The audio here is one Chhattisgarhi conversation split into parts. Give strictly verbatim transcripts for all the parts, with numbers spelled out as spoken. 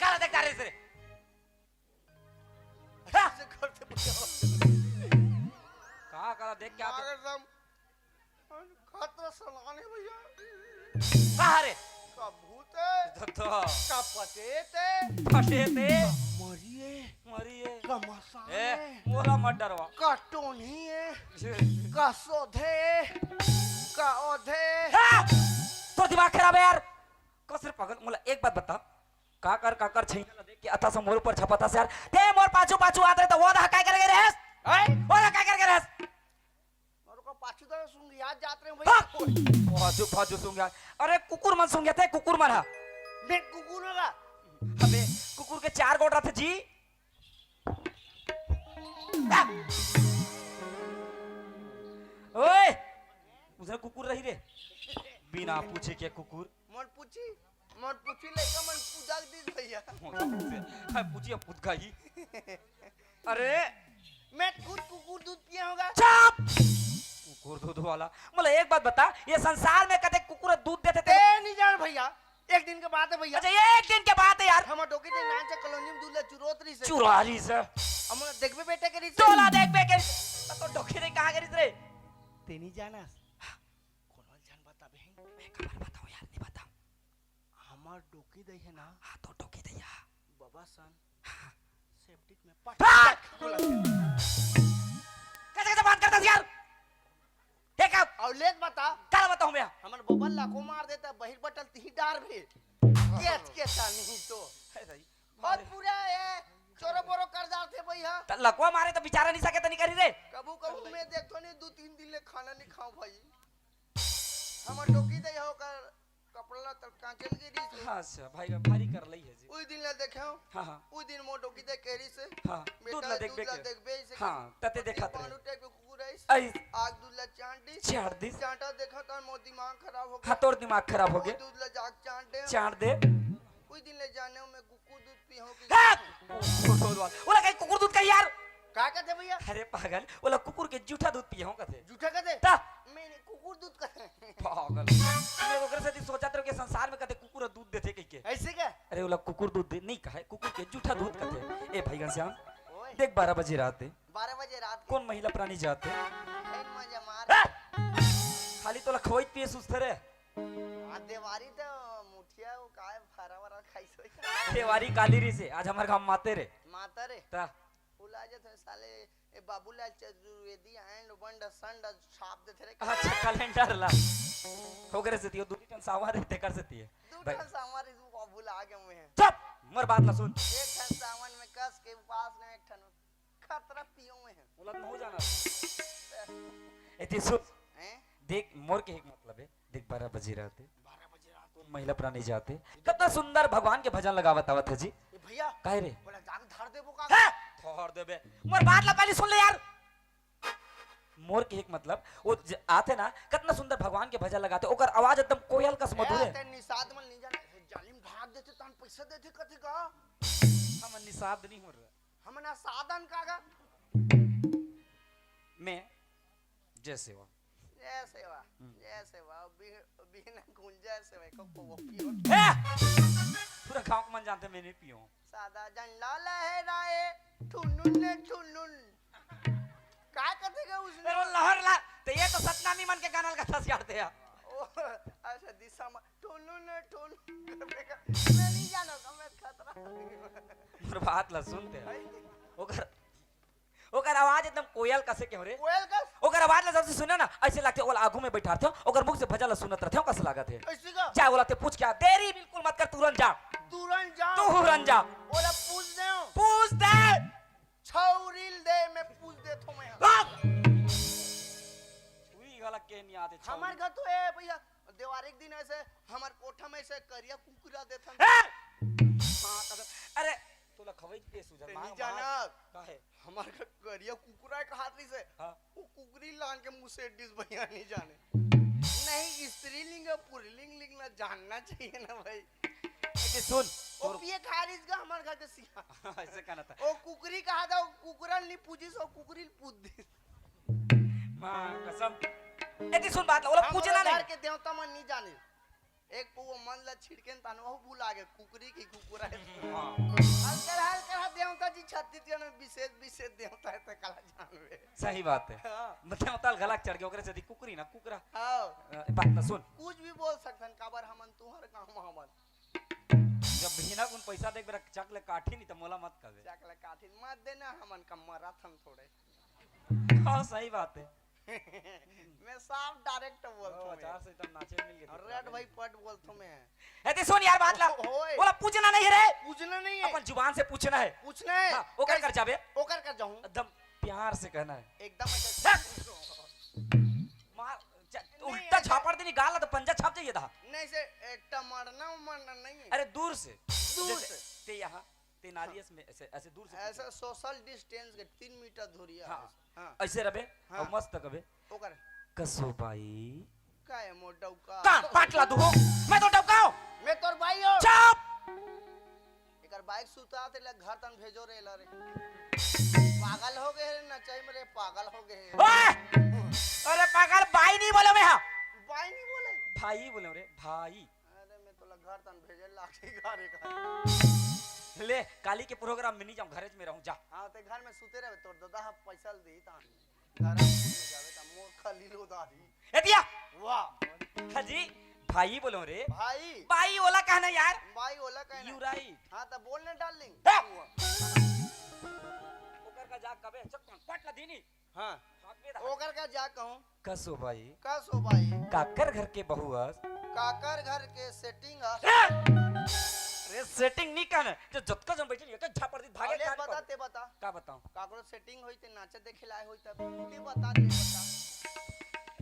काला देख डारे से रे। हाँ। का काला देख के आते? पागल राम, खतरा सलाने भैया। का रे? का भूत है? तो, तो। का पटेत है? पटेत है? का मरी है? मरी है। का मसान ए, है? मोला मत डरवा। का टोनी है? का सोधे? का ओधे? हाँ! तोर दिमाग खराब है यार। कस रे पागल, मोला एक बात बता, काकर काकर छैंया ला देख के अथा से मोर ऊपर छपत हस यार। ते मोर पाछू पाछू आत रहे त वो दहा काय करे गे रहेस? हैं? वो दहा काय करे गे रहेस? मोर को पाछू दहा सूंघियात जात रहे भैया। हाँ! पाछू पाछू सूंघियात। अरे कुकुर मन सूंघियाथे, कुकुर मन हा। मैं कुकुर वाला। अबे कुकुर के चार गोड़ रथे जी। आ! ओए! उसने कुकुर रही रे। बिना पूछे के कुकुर। मोर पूछी, मोर पूछी लइका मन पूजा के दिन भैया। हाय पूछी अब खुद का ही। अरे मैं खुद कुकुर दूध पिया होगा। चुप! कुकुर दूध वाला। मतलब एक बात बता, ये संसार में कते कुकुर दूध देथे ते? ते नहीं जान भैया, एक दिन के बात है भैया। अच्छा, एक दिन के बात है यार। हमर डोकी दे नान से कॉलोनी में दूध ला चुरोत रही से। चुरारी से। हम लोग देखबे बेटे के रही से। तोला देखबे के। तो डोकी दे कहाँ के रही रे? ते नहीं जानस। कोनो झन बताबे। मैं खबर बताऊं यार, नहीं बताऊं। हमर डोकी दई है ना। हाँ, तो डोकी दैया। बाबा सन। हाँ। सेप्टिक में पट। हाँ! कैसे, कैसे बात करता है यार? देखा? और लेत बता। क्या बताऊं मैं? हमर बबल लाखों मार देता, बहिर बटल तीन डार भी। केच केच नहीं तो। है सही। और पूरा ये चोरो बोरो कर जाते भैया। त लकवा मारे त बेचारा नहीं सके त नहीं करी रे। कबू कबू मैं देखतो नहीं, दो तीन दिन ले खाना नहीं खाऊं भाई। हमर डोकी दे हो कर कपड़ा ला तलका चल गई रही से। हाँ, अच्छा, भाई, भारी कर लई है जी। उस दिन ला देखे हो? हाँ, हाँ। उस दिन मोर डोकी दे कह रही से। हाँ, बेटा, दूध ला देख दूध बेच ला के। देख बेच से। हाँ, तते देखा तरे। पाँच रुपया के कुकुर आई। आई। आग दूध ला चाट दी। चाट दी। चाटा देखा तो मोर दिमाग खराब हो गया। हाँ, तोर दिमाग खराब हो गया। दूध ला जाग चाट दे। चाट दे। उस दिन ले जाने में कुकुर दूध पी हो कि हाँ! कुकुर दूध वाला। ओला कहीं कुकुर दूध कही यार। का कहते भैया? अरे पागल, ओला कुकुर के जूठा दूध पिए हो कथे। जूठा कहते? ता। मैंने कुकुर दूध कहते। पागल। मैं ओकरे से सोचत रहो कि संसार में कते कुकुर दूध देथे कहि के। ऐसे क्या? अरे ओला कुकुर दूध दे, नहीं कहे, कुकुर के जूठा दूध कहते। ए भाई घनश्याम, ओए। देख बारह बजे रात है। बारह बजे रात के। कौन महिला प्राणी जाते? एन मजा मार। हाँ! खाली तोला खवाई पिए सुस्त रे। हाँ, देवारी तो मुठिया वो काय फरा वरा खाई सोई। देवारी काली री से, आज हमारे गांव माते रे। माता रे। ता। भुला जात है साले, ए बाबूलाल चतुर्वेदी and वंड संड छाप देते रे। अच्छा, कैलेंडर ला। ओकरे से दियो, दू ठन सावा रे, तेकर से दिए। दू भाई। ठन सावा रे, वो भुला गए हुए हैं। चुप! मोर बात ला सुन। एक ठन सावन में कस के उपास ने एक ठन खतरा पियो में है। बोलत महू जाना। एती सुन। हैं? देख, मोर के एक मतलब हे, देख, बारह बजे रात हे, बारह बजे रात। महिला प्राणी जाते, कतना सुंदर भगवान के भजन लगावत आवत हे जी। ए भैया, काहे रे? बोला जाके धर देबो का? हैं? धर देबे। मोर बात ला पहली सुन ले यार। मोर के एक मतलब, वो ज-, आथे ना, कतना सुंदर भगवान के भजन लगाथे, ओकर आवाज एकदम कोयल कस मधुर ए, हे। ते निषाद मन नहीं जाने, जालिम भाग देथे, तन पैसा देथे, कथे का? हम निषाद नहीं हो रहा। हम ना साधन का गा? मैं जय सेवा। जय सेवा, हम्म। जय सेवा, बी-, बिना गुंजा सेवा को, को, को पियो। हे! पूरा गांव के मन जानते मैं नहीं पियो। सादा झंडा लहराए, ठुनुन ने ठुनुन। का कथे के उसने? अरे वो लहर ला, तो ये तो सतनामी मन के गाना लगा था सियाड़ते हैं। ओ, अच्छा, दिशा मा, ठुनुन ने ठुनुन। मैं नहीं जानो, का मैं खतरा। मोर बात ला सुनते हैं। भाई। ओकर ओकर आवाज एकदम कोयल कसे के हो रे। कोयल कस? ओकर आवाज ला जब से सुने ना, ऐसे लगथे ओला आगू में बैठारथे, ओकर मुख से भजन ला सुनत रथे, कस लागत हे। ऐसे का? जा ओला ते पूछ के आ, देरी बिल्कुल मत कर, तुरंत जा। तुरंत जा। तुरंत जा। ओला पूछ दे। पूछ दे। छौरील दे, मैं पूछ देथों मैं। आ! छुरी वाला के नहीं आते, छौरी। हमर घर तो ए भैया, देवारी के दिन ऐसे हमर कोठा में ऐसे करिया कुकुरा देथन। ए! हाँ, तब, अरे, तोला खवई के सुझन, ते मार, नहीं मार। जानत। काहे? हमर घर करिया कुकुरा एक हाथ रहिस हे। हाँ। वो कुकरी लान के मुँह से डिस भैया नहीं जाने। नहीं, स्त्रीलिंग और पुल्लिंग लिंग ना जानना चाहिए ना भाई। ऐसे सुन, वो तोर पिए खा रहिस गा हमर घर के सिया। ऐसे कहना था। वो कुकरी कहा था, वो कुकरा नहीं पूजिस, वो कुकरी पूज दिस। माँ कसम। एती सुन बात ला, ओला हम पूछना घर नहीं। के देवता मन नहीं जाने। एक पौवा मन ला छिड़के न तान, वहू भुला गे, कुकरी की कुकुरा है। हाँ। हल्कर, हल्कर हा देवता जी छत्तीसगढ़ में विशेष, विशेष देवता है, ते काला जानवे। सही बात है। हाँ। मतलब ताल गला चढ़ गया, ओकरे से दी कुकरी ना कुकरा। हाँ। अ, बात ना सुन। कुछ भी बोल सकथन, काबर हमन तुहर गाँव में हमन। जब बिना कुन पैसा देख बेरा चक ले काठी नहीं तो मोला मत कहबे। चक ले काठी मत देना, हमन का मरा थन थोड़े। हाँ, सही बात है। मैं साफ direct बोलथों ओ, मैं। अचार से एकदम नाचे मिल गए थे। रेड भाई पट बोलथों मैं। ए, ते सुन यार बात ला। ओ, ओए। ओला पूछना नहीं है रे। पूछना नहीं है। अपन जुबान से पूछना है। पूछना है। हाँ, ओकर कर जाबे। ओकर कर जाऊं। एकदम प्यार से कहना है। एकदम ऐसे। हट। मार, च-, नहीं, उल्टा ऐसे झापड़ देनी गाल ला तो पंजा छाप जाइए था। नहीं से, ए, टमाड़ना उमाड़ना नहीं है। अरे दूर से। दूर जैसे से। ते यहाँ। ते नारियस में ऐसे, ऐसे दूर से ऐसा पूछे। Social distance के तीन मीटर दूरिया हाँ। है। हाँ। ऐसे रबे, हाँ। और मस्त कबे। ओकर। कसो बाई। का है मोर डौका? का? पाटला तू हो? मैं तो डौका हूँ। मैं तोर बाई हो। चुप! एकर बाइक सुता ते ले घर तन भेजो रे ला रे। पागल हो गए रे, नचाई में रे, पागल हो गए। ओए! अरे पागल, बाई नहीं बोलो मैं, हाँ। बाई नहीं बोले? भाई बोलो रे, भाई। अरे, मैं तोला घर तन भेजे लागे गाड़ी का। ले, काली के program में नहीं जाऊं, घरे में रहूं, जा। हाँ, ते घर में सुते रहे, तोर दादा हा पैसा दी तान। घर में जावे ता मोर खाली लो दारी। ए दिया। वाह। हाँ जी, भाई बोलो रे। भाई। भाई ओला कहना यार। भाई ओला कहना। You right। हाँ, तो बोलने darling। हाँ। ओकर का जा कबे, चक पटला दीनी। हाँ। भाग बे दा। ओकर का जा कहूँ। कसो भाई। कसो भाई। काकर घर के बहू अस। काकर घर के setting अस। रे setting नहीं कहना, जो जतका जन बैठे एक झापड़ दी भागे अरे कान बता, पर। ते बता। का बताऊं? काकरो setting होई ते नाचे देखे लाए होई तब। ते बता, ते बता।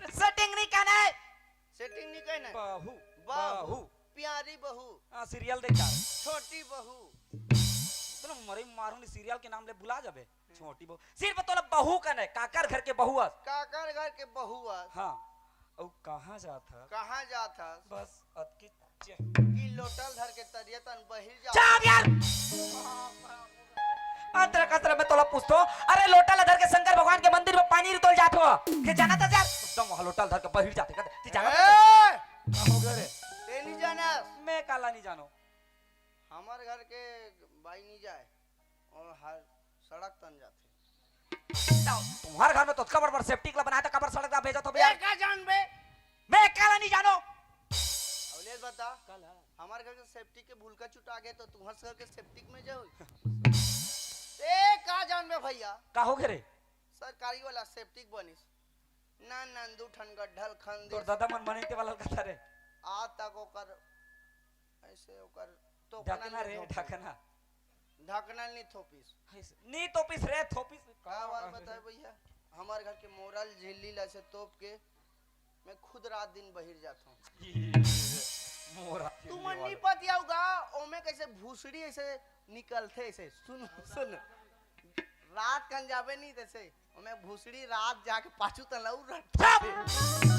रे setting नहीं कहना है। Setting नहीं कहना है। बहू, बहू। बहू। प्यारी बहू। हाँ, serial देख जा। छोटी बहू। तोला मरे मारू नहीं, serial के नाम ले भुला जाबे। छोटी बहू। सिर्फ तोला बहू कहना है, काकर घर के बहू अस। काकर घर के बहू अस। हाँ। अउ कहाँ जात हस? कहाँ जात हस? बस अतकी चे- कि लोटा ल धर के तरिया तन बहिर जा। चुप यार! अतरा कतरा मैं तोला पूछथों, अरे लोटा ल धर के शंकर भगवान के मंदिर में पानी रितोल जात हो। के जानत हस यार? एकदम वहाँ लोटा ल धर के बहिर जाथे, कहथे, "ते जानत हस?" ए! का हो गया रे? ते नहीं जानस। मैं काला नहीं जानो। हमर घर के बाई नहीं जाए। अउ हर सड़क तन जाथे। त तुम्हर घर में तो ओतका बड़ बड़ septic ला बनाए, त काबर सड़क ला भेजत हो बे ए, यार? का जानबे? मैं काला नहीं जानो। अउ ले बता, काला? हमर घर के septic के भूलका चुटा गे, त तुम्हर घर के septic में जाओ? ए, का जानबे भैया? का हो गे रे? सरकारी वाला septic बनिस। ना, ना, दू ठन गड्ढा ल खन तोर दिस। दादा मन बने ते वाला कथा रे। आज तक ओकर, ऐसे ओकर तोपना ढकना नहीं रे, थोपिस। ढकना। ढकना नहीं थोपिस। ऐसे, नहीं तोपिस रे, थोपिस। का बात बताए भैया, हमारे घर के मोरल झिल्ली ला से तोप के मैं खुद रात दिन बहिर जाथंव। मोरा तुमन नहीं पतियाव गा, ओमे कैसे भूसड़ी ऐसे निकलथे ऐसे। सुन, सुन, रात कन जाबे नहीं तैसे, ओमे भूसड़ी रात जाके पाछू तन ला उरट।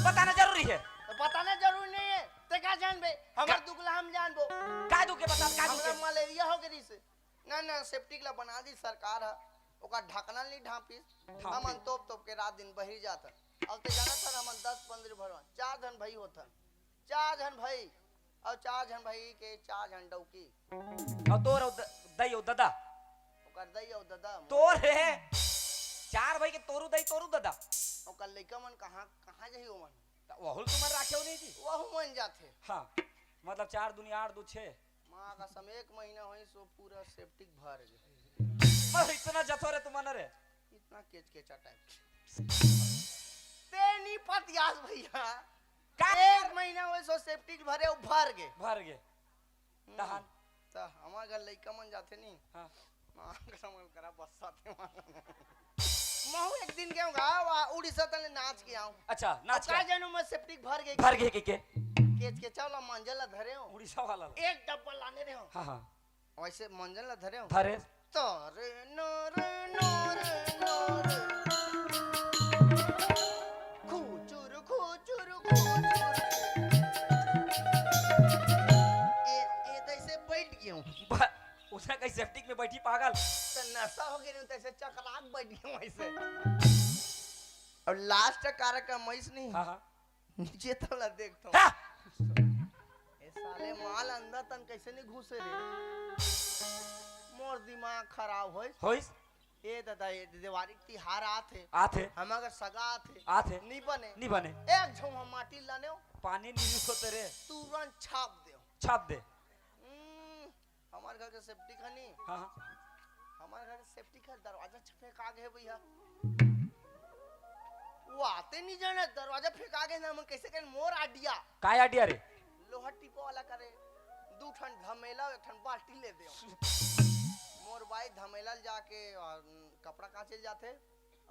बताना जरूरी है। तो बताना जरूरी नहीं है, ते का जानबे? हमर का- दुख ला हम जानबो। का दुख है बता, का दुख हमरा है? मलेरिया हो गई से। ना, ना, सेप्टिक ला बना दी सरकार ह, ओकर ढकना नहीं ढांपिस। ढांपिस। हमन तोप तोप के रात दिन बहिर जाथन। अब ते जानत हन, हमन दस पंद्रह भरवन, चार झन भाई होथन, चार झन भाई, अउ चार झन भाई के चार झन डौकी। अउ तोर अउ द-, दई अउ ददा। ओकर दई अउ ददा। तोर हे। चार भाई के तोरू दई, तोरू ददा। ओकर लइका मन कहाँ, कहाँ जाही ओमन? त वहू ल तुमन राखे हो नहीं जी? वहू मन जाथे। हाँ, मतलब चार दूनी आठ, दू छे। माँ कसम, एक महीना होइस, वो पूरा सेप्टिक भर गे। मतलब इतना जथो रे तुमन रे। इतना केचकेचा टाइप। ते नहीं पतियास भैया। का? एक महीना होइस, वो सेप्टिक भरे, वो भर गे। भर गे। हम्म। तहन? त हमार घर लइका मन जाथे नहीं। हाँ। माँ कसम करा बस्साथे वहाँ। महू एक दिन गेंव गा, वा उड़ीसा तले नाच के आंव। अच्छा, नाच अब का के। जानू मैं सेप्टिक भर गे। भर गे के के? केचकेचा वाला मंजन ला धरे हों। उड़ीसा वाला ला। एक डब्बा लाने रहे हों। हाँ, हाँ। वैसे मंजन ला धरे हों। धरे। तरे नरे नरे नरे। खुचुर, खुचुर, खुचुर। ए, ए, तैसे बैठ गेंव। ब-, उसने कहीं सेप्टिक में बैठी पागल। त नशा हो गे, नहीं तैसे चकरा के बैठ गेंव वैसे। अउ लास्ट कार्यक्रम अइस नहीं। हाँ, हाँ। नीचे तला देखथंव। हाँ। ए साले माल अंदर तन कैसे नहीं घुसे रे? मोर दिमाग खराब होइस। होइस? ए दादा, ए देवारी तिहार आथे। आथे। हमर घर सगा आथे। आथे। नहीं बने। नहीं बने। एक झौंहा माटी लाने हों। पानी नहीं होते रे। तुरंत छाप देंव। छाप दे। हम्म, हमार घर के सेप्टिक है नहीं। हाँ, हाँ। हमार घर के सेप्टिक है, दरवाजा फेंका गे भैया। वो आते नहीं जाने, दरवाजा फेंका गे ना, हम कैसे करें, मोर आइडिया। काय आइडिया रे? लोहा टिपो वाला करे, दू ठन धमेला, एक ठन बाल्टी ले दे। मोर बाई धमेला ल जाके और कपड़ा कांचे ल जाथे,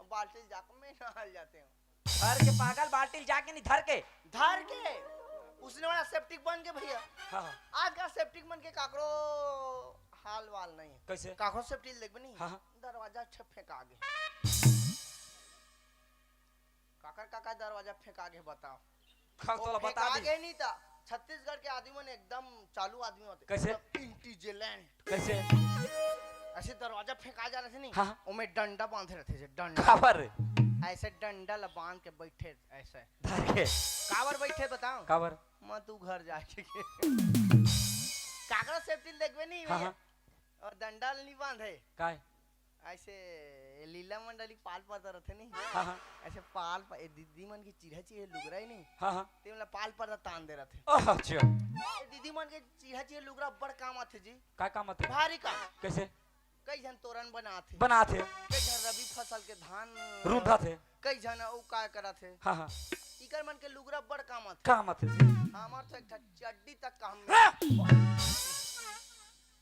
बाल्टी ल जाके मैं नहा ल जाते हों। धर के पागल, बाल्टी ल जाके नहीं, धर के। धर के। उसने वाला सेप्टिक बन के भैया। हाँ, हाँ। आज का सेप्टिक बन के काकरो हाल वाल नहीं है। कैसे? काकरो सेप्टिक देखबे नहीं। हाँ, हाँ। दरवाजा छे फेंका गे। काकर काकर दरवाजा फेंका गे बताओ। का वो तोला बता फेंका दी। गे नहीं था। छत्तीसगढ़ के आदमी मन एकदम चालू आदमी होते। कैसे? एकदम इंटेलिजेंट। कैसे? ऐसे दरवाजा फेंका जा रहे थे नहीं। हाँ, हाँ। ओमे डंडा बांधे रहते थे, डंडा। काबर? ऐसे डंडा ला बांध के बैठे ऐसे। धर के। काबर बैठे बताओ? काबर? मैं तू घर जाके। काकरा सेफ्टी देखबे नहीं हाँ, भैया। हाँ। और डंडा ला नहीं बांधे। काय? ऐसे लीला मंडली पाल पर्दा रथे नहीं। हाँ, हाँ। ऐसे पाल प-, ए दीदी मन के चिरहा चिरहा लुगरा ही नहीं। हाँ, हाँ। ते मन ला पाल पर्दा तान दे रथे। ओह, अच्छा। ए दीदी मन के चिरहा चिरहा लुगरा बड़ काम आथे जी। का काम आथे? भारी काम। कैसे? कई झन तोरन बनाथे। बनाथे। कई झन रबी फसल के धान रूंधाथे। कई झन अउ का करथे। हाँ, हाँ। इकर मन के लुगरा बड़ काम आथे। काम आथे जी। हमर तो एक ठा चड्डी तक काम हाँ। नहीं।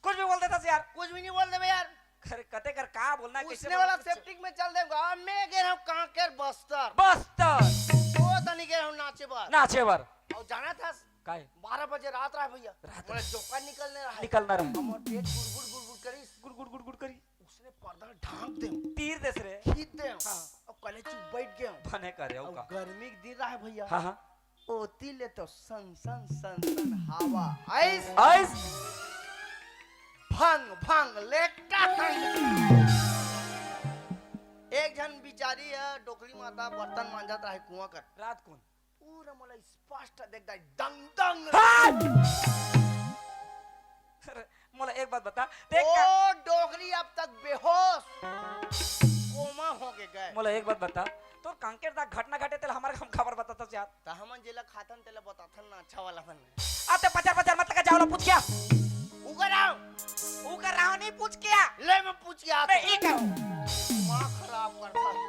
कुछ भी बोल देता यार। कुछ भी नहीं बोल देबे यार। अरे कते कर का बोलना है, कैसे उसने वाला बोलना है? सेप्टिक में चल देगा। मैं गे रहूं कांकेर बस्तर। बस्तर। वो तनी गे रहूं नाचे बर। नाचे बर। और जाना था? काय? बारह बजे रात रहा भैया। रात मोला रहा। जोका निकलने रहा। निकलना रहा। हमर पेट गुड़गुड़ गुड़गुड़ करिस। गुड़गुड़ गुड़गुड़ करी। उसने पर्दा ढांक दे। तीर देस रे। खींच दे। हाँ। अब कले चुप बैठ गए। बने करे, अब का? गर्मी के दिन रहा भैया। हाँ, हाँ। ओती ले तो सन सन सन सन हवा। आइस। आइस। भंग भंग लेटा। एक झन बिचारी है, डोकरी माता बर्तन मांजत रहे कुआं कर। रात कुन? पूरा मोला स्पष्ट देखता है, दंग दंग। हाँ! अरे, मोला एक बात बता, देख ओ का- डोकरी अब तक बेहोश, कोमा हो के गए। मोला एक बात बता, तोर कांकेर दा घटना घटे तेला हमारे हम खबर बताता यार। त हमन जेला खाथन तेला बताथन ना, अच्छा वाला मन। आ ते पचार पचार मत लगा, जाओ ला पूछ क्या? उगर आओ। उगर आओ नहीं पूछ क्या? ले मैं पूछ क्या? बे, ई का? दिमाग खराब करता।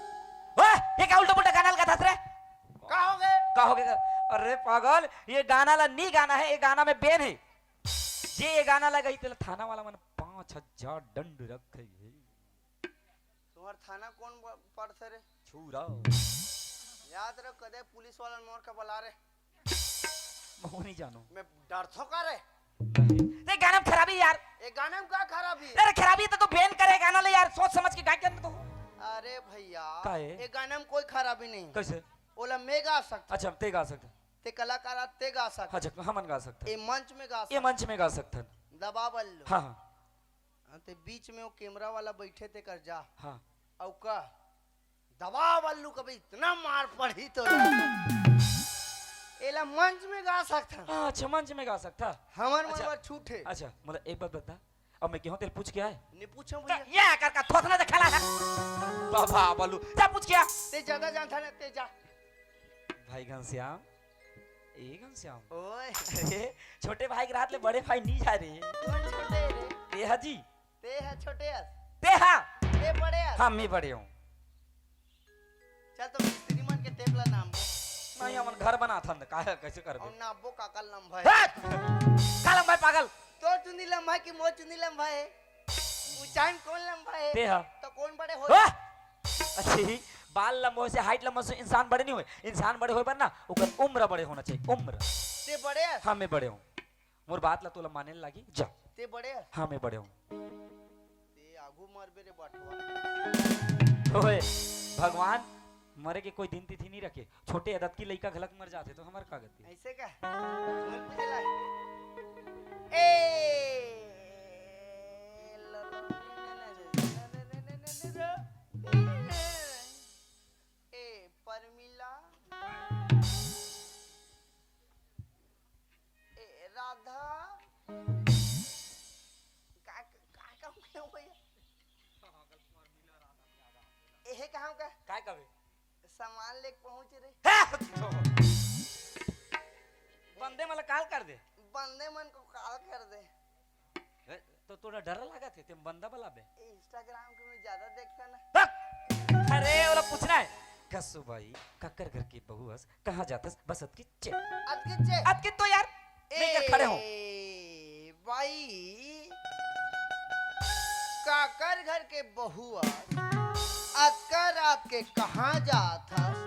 ओए, ये का उल्टा पुल्टा गाना ल गाथस रे? का हो गे? का हो गे? अरे पागल, ये गाना ला नी गाना हे, ये गाना में बेन हे। जे ये गाना ला गाही तेला थाना वाला मन पाँच हजार दंड रखे हे। तुम्हार थाना कौन ब-, पड़थे रे? छुरा। याद रख, कदे पुलिस वाला मोर का बला रे। महू नहीं जानो। मैं डरथो का रे? नहीं। ते गाना में खराबी यार। ए गाना में का खराबी? अरे खराबी तो तू बेन करे गाना ले यार, सोच समझ के गा के तो। अरे भैया, का है? ए गाना में कोई खराबी नहीं। कैसे? ओला मैं गा सकता। अच्छा, ते गा सकता। ते कलाकार आ, ते गा सकता। अच्छा, हमन गा सकता। ए मंच में गा ये सकता। मंच में गा सकता। दबा बल्लू। हाँ, हाँ। हाँ, ते बीच में वो कैमरा वाला बैठे ते कर जा। हाँ। अउ का? दबा बल्लू कभी इतना मार पड़ी तो एला मंच में गा सकता। हाँ, अच्छा, मंच में गा सकता। हमर मन अच्छा। बर छूट हे। अच्छा, मतलब एक बात बता, अब मैं कहूँ तेरे पूछ के आए? नहीं पूछो तो भैया। ये कर का थोथना दे खड़ा है। बाबा बल्लू, जा पूछ के आ। ते ज्यादा जानता ना, ते जा। भाई घनश्याम, ए घनश्याम। ओए। अरे, छोटे भाई के रात ले बड़े भाई नहीं जा रे। कौन छोटे रे? ते हा जी। ते हा छोटे अस। ते हा। ते बड़े अस। हाँ, मैं बड़े हूँ। चल तो मिस्त्री मन के टेप ला नाम दे। नहीं, हमन घर बनाथन, काहे, कैसे करबे? और नाबो काका लंबा है। हट! का लंबा है, पागल? तोर चुंदी लंबा है कि मोर चुंदी लंबा है? ऊंचाई में कौन लंबा है? ते हा। तो कौन बड़े हो? वाह! अच्छी, बाल लंबा होए से, height लंबा होए से इंसान बड़े नहीं होए। इंसान बड़े होए बर ना, ओकर उम्र बड़े होना चाहिए, उम्र। ते बड़े हस? हाँ, मैं बड़े हूँ। मोर बात ला तोला माने लागी, जा। ते बड़े हस? हाँ, मैं बड़े हूँ। ते आगू मरबे रे बटवा। ओए, भगवान मरे के कोई दिन तिथि नहीं रखे। छोटे अदत की लइका घलक मर जाथे तो हमर का गति? ऐसे का? बोल पूछे ला। ए, ए, परमिला। ए, राधा। का, का, का, का, भैया? एहे कहाँ का? काय कबे? सामान लेके पहुंच रे। हे! बंदे मन ला काल कर दे। बंदे मन को काल कर दे। हे, तो तोला डर लागत हे, ते बंदा बलाबे। Instagram के मैं ज्यादा देखता ना। बक! अरे, ओला पूछना है। कसो भाई, काकर घर के बहू हस, कहाँ जाथस, बस अतकी चे। अतकी चे। अतकी तो यार, ए, मैं इधर खड़े हूँ। भाई, काकर घर के बहू हस, अतका रात के कहाँ जाथस?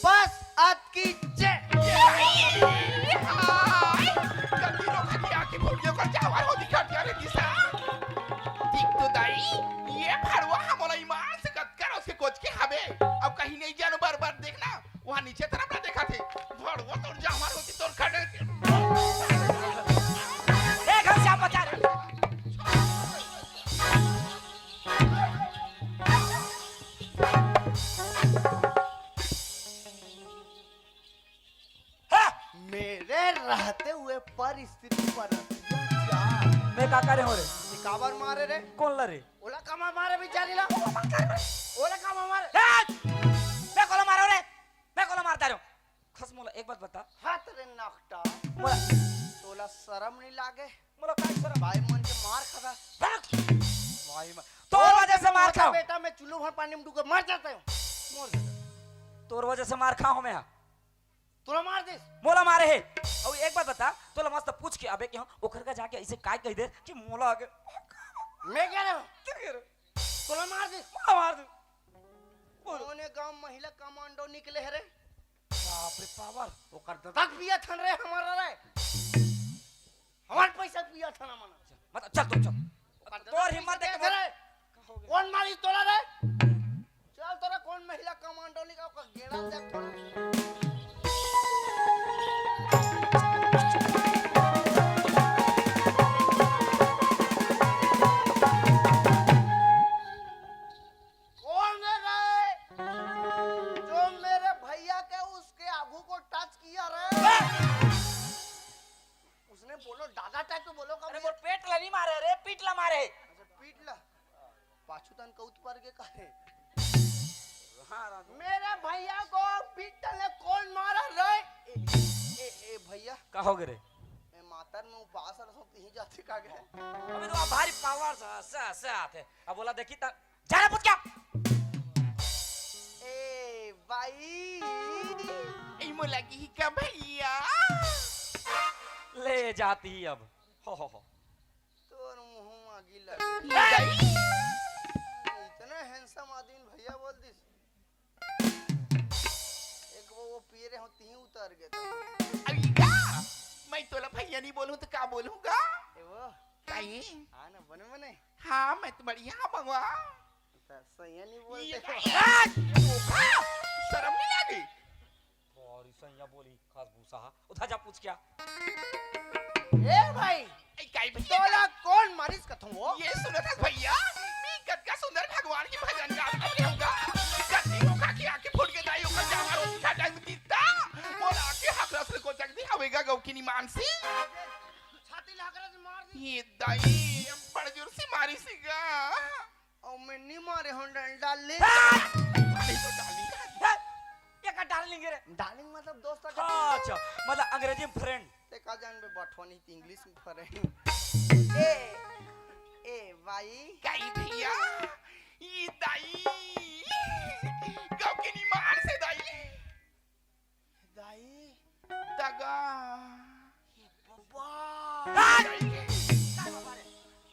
बस अतकी चे। हाय, गलती रो खटिया की मुर्गियों का चावल हो दिखा दिया रे दिशा। देख तो दाई, ये भड़वा हमला ईमान से कतका रोज के कोच के हवे। अब कहीं नहीं जानो, बार बार देखना। वहाँ नीचे तरफ ना देखा थे। भड़वा तोर जामर होती तोर खड़े। ए, घनश्याम बचा रे। हाँ। मेरे रहते हुए पर स्त्री पर अत्याचार। मैं का करे हो रे? ये काबर मारे रे? कौन ला रे? ओला कामा मारे बेचारी ला। ओला कामा मारे। ए! मैं कोला मारो रे? मैं कोला मारता रे? खस मोला एक बात बता। हाथ रे नकटा। मोला तोला शरम नहीं लागे? मोला काय शरम? भाई मन के मार खादा। भाग। भाई मन, तोर वजह से मार खाओ। बेटा, मैं चुल्लू भर पानी में डूब के मर जाता हूँ। मर जाता। तोर वजह से मार खाओ मैं। तोला मार दिस। मोला मारे हे। अउ एक बात बता, तोला मस्त पूछ के अबे के ओकर का जाके ऐसे काय कह दे कि मोला आगे। मैं कह रहा हूँ। तू कह रहे? तोला मार दिस। मोला मार दे। बोल। कोने गांव महिला कमांडो निकले हे रे? बाप रे पावर। ओकर ददा के पिया थन रे हमारा रे। हमार पैसा पिया थन हमन। मत चल तो चल। ओकर ददा तोर के हिम्मत पिया देख के रे। कौन मारी तोला रे? चल तोरा कौन महिला कमांडो निकाल का गेड़ा दे तोरा। कौन है रे? जो मेरे भैया के उसके आगू को टच किया रे? उसने बोलो दादा टाइप तो बोलो कम। अरे मोर पेट ला नहीं मारे रे, पीठ ला मारे। अच्छा पीठ ला। पाछू तन कौत पर के काहे? हाँ, राजू। मेरे भैया को पीठ तले कौन मारा रे? ए, ए, ए, ए, भैया। का हो गे रे? मैं मातर में उपास रसों, तिही जाते का गे? अबे तो आप भारी पावर से, से, से आते। अब बोला देखी त, जा रे पुचका। ए, भाई। ए, मोला की का भैया? ले जाती अब। हो, हो, हो। तोर मुंह में आगी लगे। ए, दाई। इतना हैंडसम आदमी भैया बोल दिस। एक वो, वो पी रहे हो, तीन उतर गए तो। अभी का? मैं तोला भैया नहीं बोलूं तो का बोलूंगा? ए वो। काई? हाँ ना, बने बने। हाँ, मैं तो बढ़िया हूँ बउआ। तो सैया नहीं बोलते ये हो। का? ए, धोखा? शर्म नहीं लगी? और सैया बोली, खास भूसा हा। उठा जा पूछ क्या? ए भाई, ए, काई भैया? तोला कौन मारिस कथों वो? ये सुनो था भैया, मैं कतका सुंदर भगवान की भजन गात रहूंगा। गलती होखा की आंखें फूट के दाई ओकर जामा रोटी खा टाइम दीता। मोला आके हकरस ले कोचक दी हवेगा गौ की नी मानसी। छाती ला हकरस मार दी। ये दाई, अब बड़ जोर से मारिस गा। अउ मैं नी मारे हूँ डंडा ले। अरे तो डार्लिंग है। ये का डार्लिंग है रे? डार्लिंग मतलब दोस्त का। हाँ, अच्छा, मतलब अंग्रेजी में फ्रेंड। ते का जानबे बठवा नहीं, इंग्लिश में फ्रेंड। ए, ए भाई। काई भैया, ये दाई, गाँव के निमान से दाई। दाई। दगा। ए बाबा। दाई।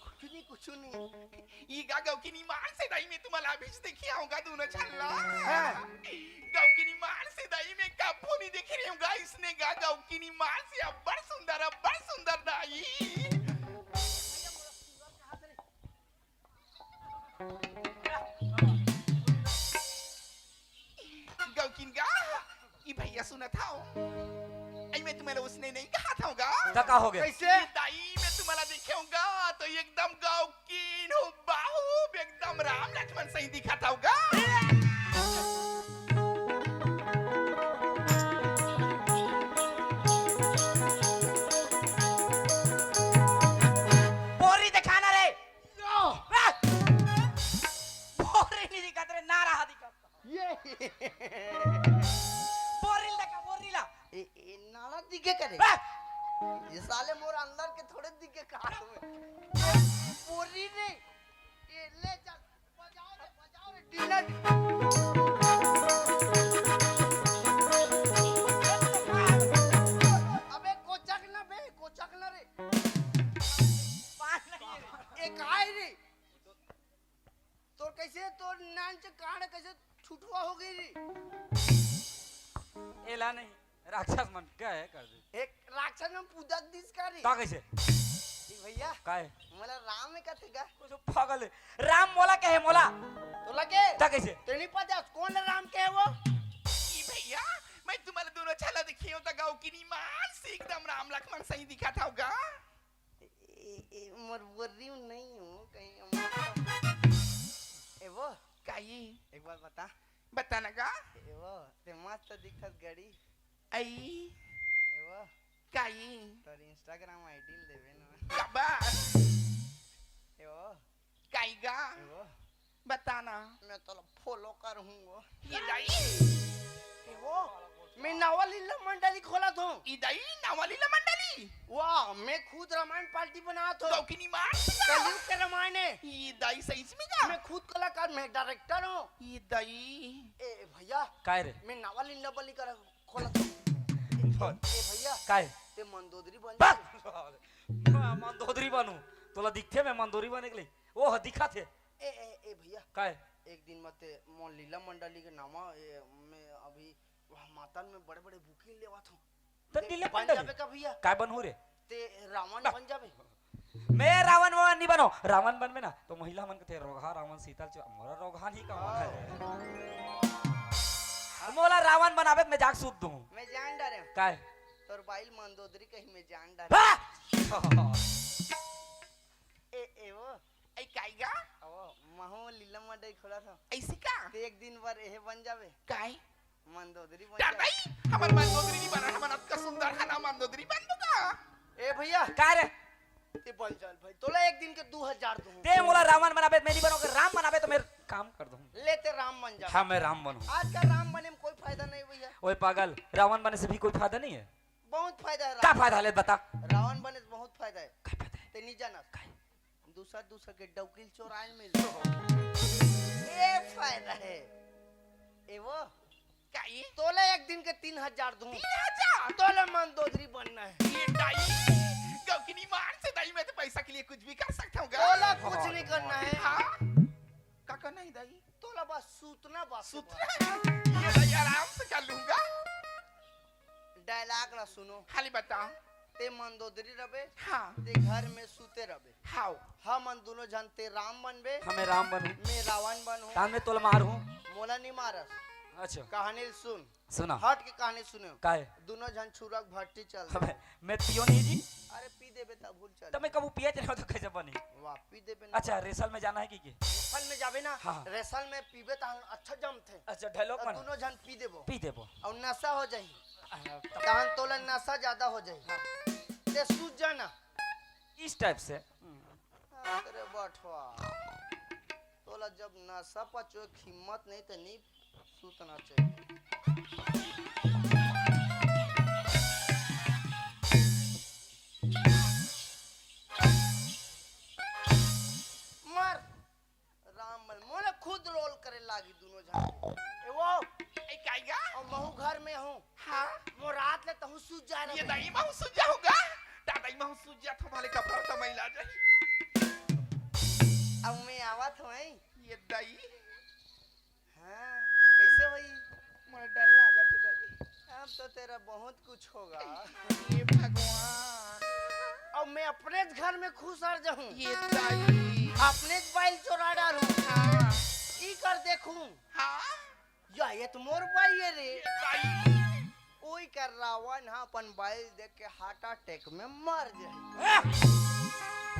कुछ नहीं, कुछ नहीं। ये गा गाँव के निमान से दाई मैं तुम्हारा अभी देखी आऊंगा दोनों छल्ला। हाँ। गाँव के निमान से दाई मैं कब्बो नहीं देखी रही हूँ गा, इसने गा गाँव के निमान से अब्बड़ सुंदर, अब्बड़ सुंदर दाई। गौकिन गा, ई भैया सुनत हव? आई मैं तुम्हारा उसने नहीं कहा था गा। त का हो गया? कैसे? दाई मैं तुम्हारा देखे हूँ गा, तो एकदम गौकिन हो बाहू, एकदम राम लक्ष्मण सही दिखा था गा। बोरी दिखाना रे। यो। रे! बोरी नहीं दिखत रे, नारा दिखत। ये। बोरिल देखा, बोरिला। ए, ए, नारा दिखे करे। रे! ये साले मोर अंदर के थोड़े दिखे कहा तुम्हें। बोरी नहीं। ये ले चल, बजाओ रे, बजाओ रे, डिनर। अबे कोचक ना बे, कोचक ना रे। पान नहीं है रे। एक आए रे। तोर कैसे, तोर नान से कान कैसे छुटुआ हो गई रे? एला नहीं, राक्षस मन का है कर दे। एक राक्षस मन पूजा दिस का रे? का कैसे? ई भैया। का है? मोला राम में कथे का? कुछ पागल है। राम मोला कहे मोला। तो लगे? का कैसे? तेरे नहीं पता कौन राम के है वो? ई भैया, मैं तुम्हारे दोनों छला देखियो त गाँव की नी मानसी एकदम राम लक्ष्मण सही दिखा था होगा। ए, ए, मोर बोर्री नहीं हो कहीं हम। ए वो, काई? एक बार बता। बता ना गा। ए वो, ते मस्त दिखत गड़ी। आई। ए वो, काई? तोर Instagram ID देवे ना। कबा? ए वो, काई गा? ए वो, बता ना। मैं तोला follow करूँगो। ये दाई। ए वो, मैं नवा लीला मंडली खोलत हूँ। ई दाई, नवा लीला मंडली? वाह, मैं खुद रामायण पार्टी बनात हूँ। दौकिनी मार। कलयुग के रामायण है। ई दाई, सही में का? मैं खुद कलाकार, मैं डायरेक्टर हूँ। ई दाई। ए भैया। काय रे? मैं नवा लीला बली कर खोलत हूँ। ए भैया। काय? ते मंदोदरी बन बक! जा। मंदोदरी बनू? तोला दिखथे मैं मंदोदरी बने के लिए? ओह, दिखत हे। ए, ए, ए भैया। काय? एक दिन मते मोर लीला मंडली के नामा, ए, मैं अभी वह मातन में बड़े-बड़े booking लेवत हूँ। त ते लीला बन मंडली? जाबे का भैया? काय बनहूँ रे? ते रावण बा- बन जाबे। मैं रावण वावण नहीं बनो। रावण बनबे ना, तो महिला मन के ते रोगहा रावण सीतल चो-, मोला रोगहा नहीं कहूँ। हाँ। मोला रावण बनाबे त मैं जाके सूत दूँ। मैं जान डारे हूँ। काय? तोर बाइल मंदोदरी कहीं मैं जान डारे। हाँ! ए, ए वो। आई काई गा? ओ, महू लीला मंडई खोलत हूँ। ऐसी का? ते एक दिन बर एहे बन जाबे। काय? मंदोदरी बन जाबे। दाई, हमर मंदोदरी नहीं बना, हमर अतका सुंदर है ना, मंदोदरी बन दूंगा। ए भैया। का रे? ते बन चल भाई, तोला एक दिन के दू हजार दूँ। ते मोला रावण बनाबे, मैं नहीं बनोगे, राम बनाबे तो मैं काम कर दूँ। ले ते राम बन जा। हाँ, मैं राम बनूँ। आज का राम बने में कोई फायदा नहीं भैया। ओए पागल, रावण बने से भी कोई फायदा नहीं है। बहुत फायदा है का रावण। फायदा है, ले बता। रावण बने से बहुत फायदा है। का फायदा है? ते नहीं जाना। का? दूसर दूसर के डौकिल चोराइल मिल। ये फायदा है। ए वो, का ये? तोला एक दिन के तीन हजार दूँ। तीन हजार? तोला मंदोदरी बनना है। ये दाई, गौकिनी मार से दाई, मैं तो पैसा के लिए कुछ भी कर सकता हूँ गा। तोला कुछ नहीं करना है। हाँ? का करना है दाई? तोला बस सूतना बस। सूतना? ये दाई आराम से कर लूंगा। Dialogue ला सुनो। खाली बताओ। ते मंदोदरी रबे, हाँ। ते घर में सूते रबे। हाव। हमन दोनों झन, ते राम बनबे, हमें राम बनू। मैं रावण बनहूँ। तान में तोला मारहूँ। मोला नहीं मारस। अच्छा। कहानी सुन। सुना। हट के कहानी सुनो। काहे? दोनों झन छुरा के भट्टी चल अबे, दे। मैं पियो नहीं जी। अरे पी देबे तब भूल चल। तो मैं कबू पिए नहीं हो तो कैसे बनी? वाह, पी देबे ना। अच्छा, रेसल में जाना है कि के? रेसल में जाबे ना। हाँ। रेसल में पीबे तहन अच्छा जमथे। अच्छा, dialogue तो बना। दोनों झन पी देबो। पी देबो। और नशा हो जाही। हाँ, तब तहन तोला नशा ज्यादा हो जाही। हाँ। ते सूझ जाना। इस type से। अरे बठवा, तोला जब नशा पचो के हिम्मत नहीं ते नहीं सूतना चाहिए। मर। राम बन, मोला खुद रोल करे लागी दोनों झन। ए वो, ए काइगा? और महू घर में हूँ। हाँ? मो रात ले तहूँ सूझ जा ये रहा। दाई महू सूझ जाहूँगा। दाई महू सूझ जात हमारे कपड़ा तो मैला जाही। अब मैं आवत हूँ, हैं? ये दाई। हाँ, कैसे होई? मोला डर लागत हे दाई। अब तो तेरा बहुत कुछ होगा। हे भगवान। अब मैं अपने घर में खुसर जाहूँ। ये दाई। अपने बाइल चोरा डालूँ। हाँ। ई कर देखूँ। हाँ। या, ये तो मोर बाई है रे। ये दाई। ओई कर रावण हा अपन बाइल देख के heart attack में मर जाही।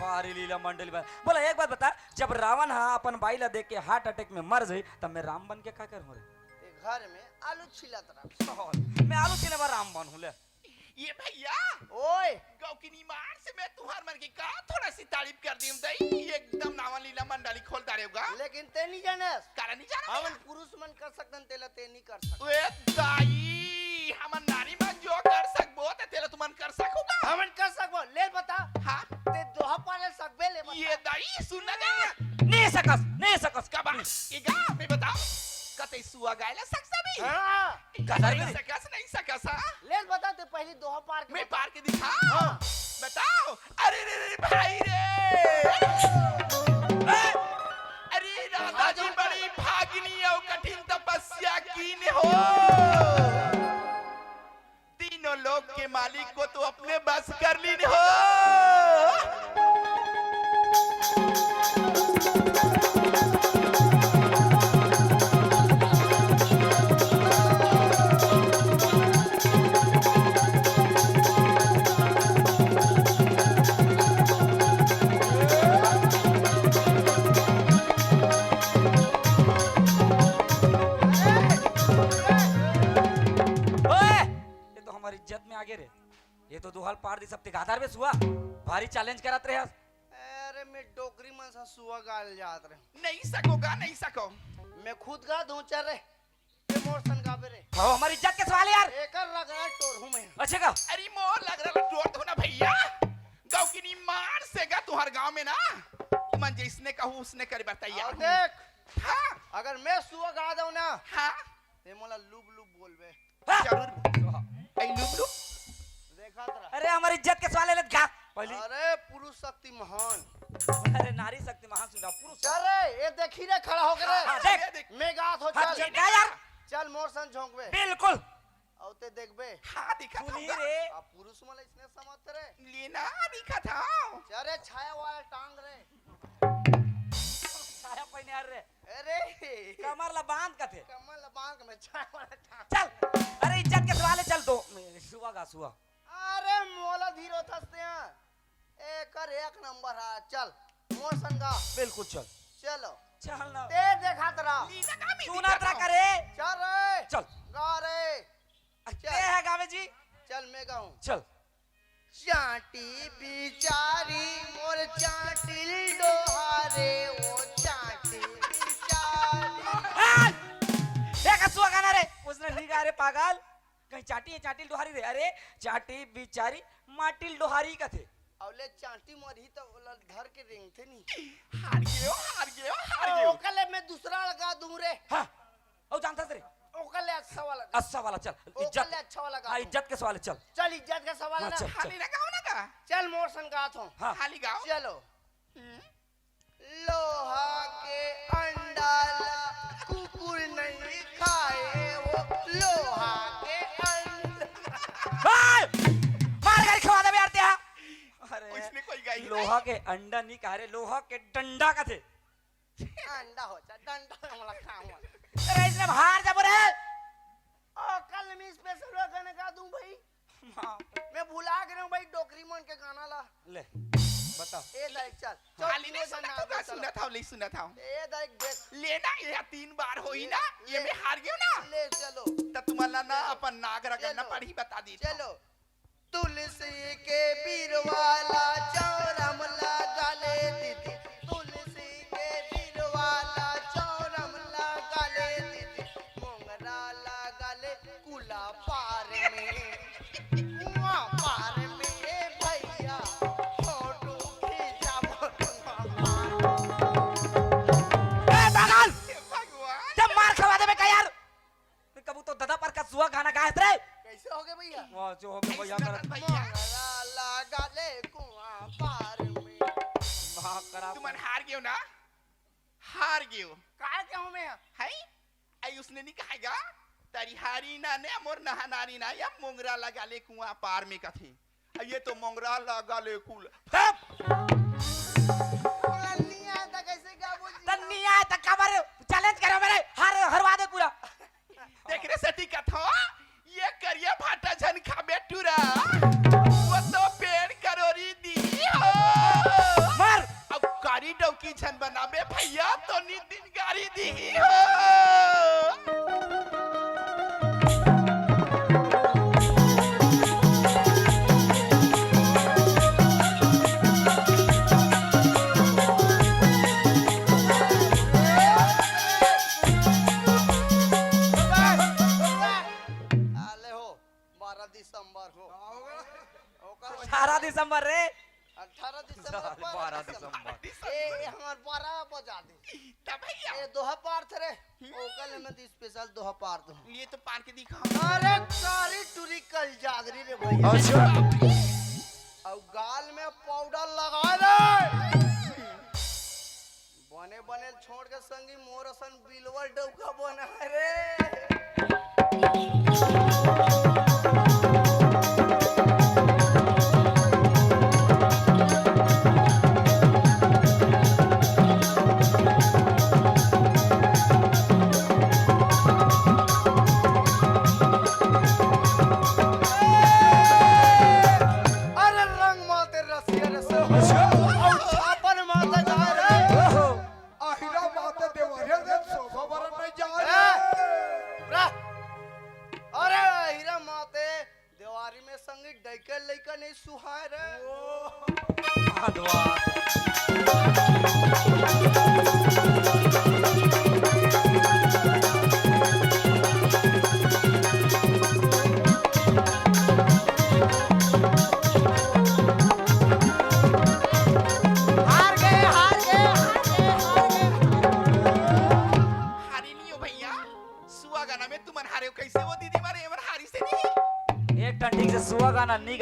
वाह रे लीला मंडली बा-, बोला एक बात बता, जब रावण हा अपन बाई ला देख के heart attack में मर जाही, तब मैं राम बन के का करहूँ रे? ते घर में आलू छिलत रह। साल, मैं आलू छिले बर राम बनहूँ ले। ये भैया, ओए। गौकिनी मार से मैं तुहार मन के का थोड़ा सी तारीफ कर दी हूँ दई, एकदम नावा लीला मंडली खोल डारे होगा। लेकिन ते नहीं जाने। कारण नहीं जाना हमन भैया। पुरुष मन कर सकतन, तेला ते नहीं कर सकत। ए दाई, हमन नारी मन जो कर सकबो, ते तेला तुमन कर सकोगा? हमन कर सकबो, ले बता। हाँ। ते दोहा पारे सकबे, ले बता। ये दाई, सुन ना गा। नहीं सकस, नहीं सकस। का बात? ये गा, मैं बताओ। कते सुआ गाय ला सकसा भी? हाँ। गदर नहीं भी। सकस, नहीं सकस, हाँ? ले बता, ते पहली दोहा पार के मैं बता। पार के दिखा। हाँ। बताओ। अरे रे रे भाई रे। अरे राधा जी बड़ी भागिनी और कठिन तपस्या कीन हो। तीनों लोक के मालिक को तो अपने बस कर लीन हो। ओए! ये तो हमारी इज्जत में आगे रे। ये तो दोहा ल पार दी सकते गादर बे सुआ। भारी challenge करत रहे हस। अरे मैं डोकरी मन सा सुआ गाल जात रहे। नहीं सकोगा, नहीं सको। मैं खुद गा दूं चल रे। ये मोर सन काबे रे? हो, हमर इज्जत के सवाल हे यार। एकर रगड़ा टोरहूं मैं। अच्छा का? अरे मोर रगड़ा टोर दो ना भइया। गाँव के नी मार से गा तुहर गाँव में ना। तुमन जइसने कहू उसने करे बर तैयार अउ हूं। देख, हाँ। अगर मैं सुआ गा दंव ना, हाँ। ते मोला लुब लुब बोलबे। हाँ। जरूर। ए लुब लुब। देखत रह। अरे हमर इज्जत के सवाल हे, ले गा पहली। अरे पुरुष शक्ति महान। अरे नारी शक्ति महान सुन रहा, पुरुष शक्ति। अरे ये देखी रे, खड़ा होके रे। हाँ, देख। मैं गात हंव, हाँ, चल। चल, गा यार। चल मोर संग झोंकबे। बिल्कुल। अउ ते देखबे। हाँ, दिखत सुनी हंव रे। अब पुरुष मन अइसने समझत रे। ले ना, दिखत हंव। अरे छाया वाला टांग रे। छाया पहिने हर रे। अरे। कमर ला बांध कथे। कमर ला बांध के मैं छाया वाला टांग। चल। अरे इज्जत के सवाल हे, चल तो। सुआ गा, सुआ। अरे मोला धीरो थसते हैं। एकर एक नंबर हे, चल। मोर संग गा। बिल्कुल चल। चलो। चल ना। ते देखत रह। लीला का भी सुनत दिखत रह हंव। करे। चल रे। चल। गा रे। अ, चल। के हे गावे जी? चल, मैं गाऊं। चल। चांटी बिचारी मोर चांटिल डोहारे, ओ चांटी बिचारी। ए! ए, का सुआ गाना रे? उसने नहीं गाय रे पागल। कहीं चांटी हे, चांटिल डोहारी रे। अरे, चांटी बिचारी माटिल डोहारी कथे। अउ ले चांटी मरही त ओला धर के रेंगथे नी। हार गेव, हार गेव, हार गेव। ओकर ले मैं दूसरा ला गा दूं रे। हाँ। अउ जानथस रे। ओकर ले अच्छा वाला गा। अच्छा वाला, चल। ओकर इज्जत। ले अच्छा वाला गा हाँ, दूं। इज्जत के सवाल हे, चल। चल, इज्जत के सवाल हाँ, ना। चल, चल। हाली ना गाव ना का? चल, मोर संग गात हंव। हाँ। हाली गाव। चलो। हम्म। लोहा के अंडा ला कुकुर नहीं खाए, वो लोहा के अंडा। ए! मार गारी खवा देबे यार ते हा। अरे, इसने कोई गाई लोहा नहीं। के अंडा नहीं कहा रे, लोहा के डंडा कथे। अंडा हो जा, डंडा हमला खाऊं। अरे, इसने बाहर जाबो रे। ओ, कल मैं स्पेशल गाना गा दूं भाई। माँ। मैं भुला गे रहेंव भाई, डोकरी मन के गाना ला। ले, बता। ए दाई, चल। चल, हाली नहीं तीनों सुनत हंव, गाना सुनत हंव, ले सुनत हंव। ए दाई, देख। ले ना, ये तीन बार होई ना, ये ले। मैं हार गेंव ना। ले, चलो। त तुमन ला ना चलो। अपन नाक रगड़ना चलो। पड़ही, बता दी। चलो। तुलसी के बिरवा ला चौरम लगा ले दीदी, तुलसी के बिरवा ला चौरम लगा ले दीदी, मोंगरा लगा ले कुला पार में, कुआं पार में भैया, फोटो खींचाबो। ए, पागल! भगवान! जब मार खवा देबे का यार? कभू तो ददा पर का सुआ गाना गाए रे। कैसे हो गए भैया? वाह, जो हो गया भैया, ऐसा करत। भैया। मोंगरा लगा ले कुआं पार में। वाह, करा। तुमन हार गेव ना? हार गेव। का के हूँ मैं? हैं? आई उसने नहीं कहेगा? तरिहारी ना ने मोर नहनारी ना, या मोंगरा लगा ले कुआं पार में कथे। ये तो मोंगरा लगा ले कुल। चुप! हमरा नहीं आता, कैसे गाबो जी? त नहीं आए त काबर चैलेंज करो मेरे, हार हरवा दे पूरा। तेकरे सेती कथो, ये करिया भाटा झन खाबे टूरा, वो तो पेड़ करोरी दी हो। मार। अब कारी डौकी झन बनाबे भैया, तो नितिन गारी दी हो। आले हो, बारह दिसंबर हो। ओकर अठारह दिसंबर रे। अठारह दिसंबर, बारह बारह दिसंबर। दिसंबर। ए, ए, हमर बारह बजा दे। तब भैया। ए, दोहा पार थे रे। हम्म। ओकर ले मैं तो स्पेशल दोहा पार दूं। लिए तो पार के दिखा। अरे, कारी टूरी कल जागरी रे भैया। अच्छा। अउ गाल में पाउडर लगा ले। बने बने छोड़ के संगी मोर असन बिलवा डौका बना रे। अरे रंग माते रसिया रे से हो। अच्छा। अउ छापन माते जाए रे। ओहो। आहिरा माते देवरिया रे शोभा बरन नहीं जाए रे। ए!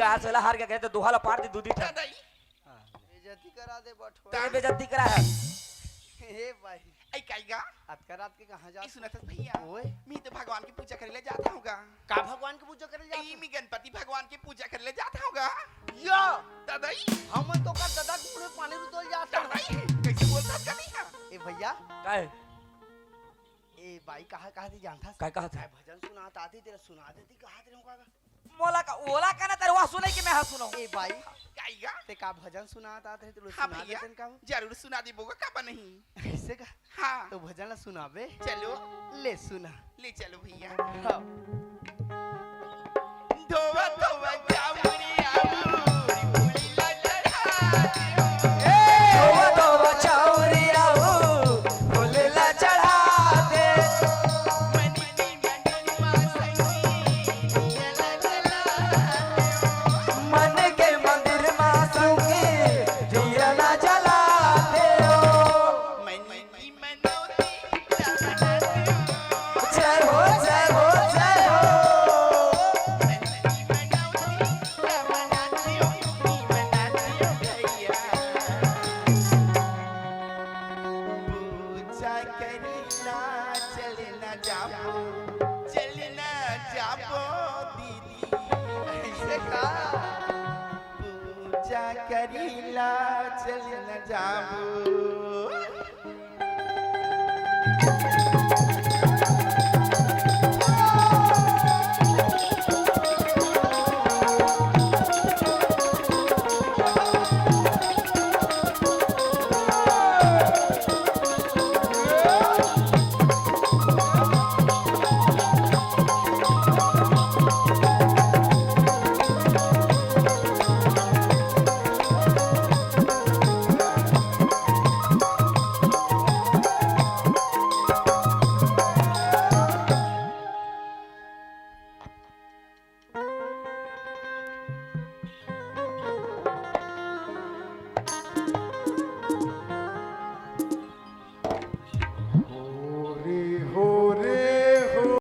आज सोला हार के गए तो दोहा ला पार दे दू दी ठा। दादा ई। हाँ। बेइज्जती करा दे बठवा। ते बेइज्जती करा है। हे भाई। आई काई गा? अतका रात के कहाँ जात? ई सुनत हस भैया? ओए। मी तो भगवान की पूजा करे ले जात हूँ गा। का भगवान की पूजा करे ले जात ई हूँ? मी गणपति भगवान की पूजा करे ले जात हूँ गा। या। दादा ई। हम तो का दादा के मुंह में पानी रुतोल जात हूँ। दादा ई। कैसे बोलता हस का नहीं है? ए भैया। काय? ए बाई कहा, कहा थी जानता हस? काय कहा थी? काय भजन सुनात आती तेरा सुना देती कहा तेरे को का? मोला का, ओला का ना तेरे वहाँ सुने कि मैं हाँ सुनाऊँ? ए बाई। काई गा? ते का भजन सुनात आत रहे, ते हाँ सुना भैया, देतन का हो? जरूर सुना देबो गा, काबर नहीं? ऐसे का? हाँ। तो भजन ला सुनाबे? चलो। ले सुना। ले चलो भैया। हाँ। धोवा धोवा चावड़िया, फूल ला चढ़ा दे। ए, धोवा धोवा चावड़िया, फूल ला चढ़ा दे। मन की मन मन के मंदिर मा संगी दिया ना जला दे। जय हो, जय हो, जय हो। पूजा करेला चलना जाबो, चलना जाबो दीदी। ऐसे का? पूजा करेला चलना जाबो।